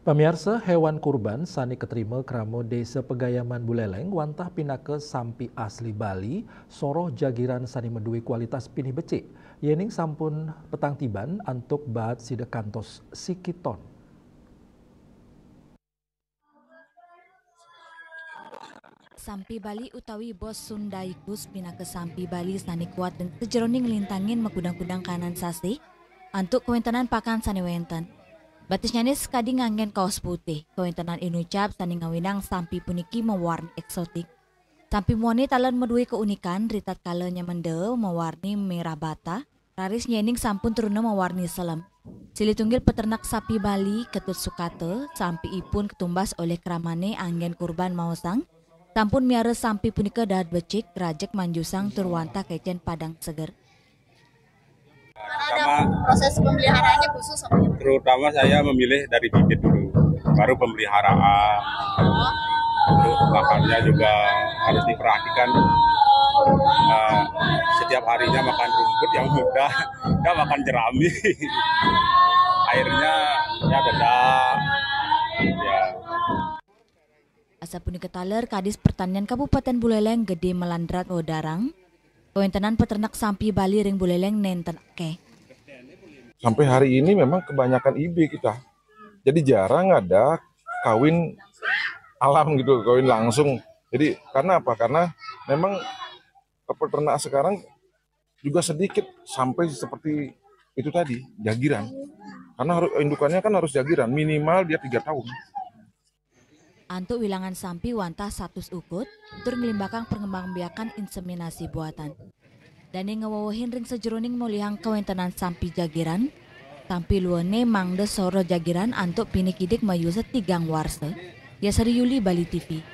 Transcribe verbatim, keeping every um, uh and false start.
Pamiarsa, hewan kurban sane katrima krama Desa Pegayaman Buleleng wantah pinaka sampi asli Bali, soroh jagiran sane madue kualitas pinih becik, yening sampun petang tiban antuk baat sida kantos sikiton. Sampi Bali utawi Bos Sundaicus pinaka sampi Bali sane kuat ring sajeroning nglintangin makudang-kudang kanan sasih antuk kawentenan pakan sane wenten. Batisnyane sakadi nganggen kaos putih, kawentenan inucap sane ngawinang sampi puniki mawarni eksotik. Sampi muani taler madue kaunikan, ritatkala nyamenda mawarni merah bata, raris nyening sampun truna mawarni selem. Silih tunggil peternak sapi Bali, Ketut Sukata, sampi ipun katumbas olih kramane anggen kurban maosang, sampun miara sampi punika dahat becik, rajeg manjusang tur wantah kecen padang seger. Sama proses pemeliharaannya khusus apa? Terutama saya memilih dari bibit dulu, baru pemeliharaan. Untuk makannya juga harus diperhatikan. Eh, setiap harinya makan rumput yang muda, nggak makan jerami. Airnya ya beda. Ya. Asapunika taler, Kadis Pertanian Kabupaten Buleleng Gede Melandrat wedarang, kawentenan peternak sampi Bali ring Buleleng nenten akeh. Sampai hari ini memang kebanyakan I B kita. Jadi jarang ada kawin alam gitu, kawin langsung. Jadi karena apa? Karena memang peternak sekarang juga sedikit sampai seperti itu tadi, jagiran. Karena harus indukannya kan harus jagiran, minimal dia tiga tahun. Antuk wilangan sampi wantah satus ukut, tur nglimbakang pangembangbiakan inseminasi buatan. Dane ngawewehin ring sajeroning molihang kawentenan sampi jagiran, sampi luene mangda soroh jagiran antuk pinih kidik mayusa tigang warsa. Yasari Yuli, Bali T V.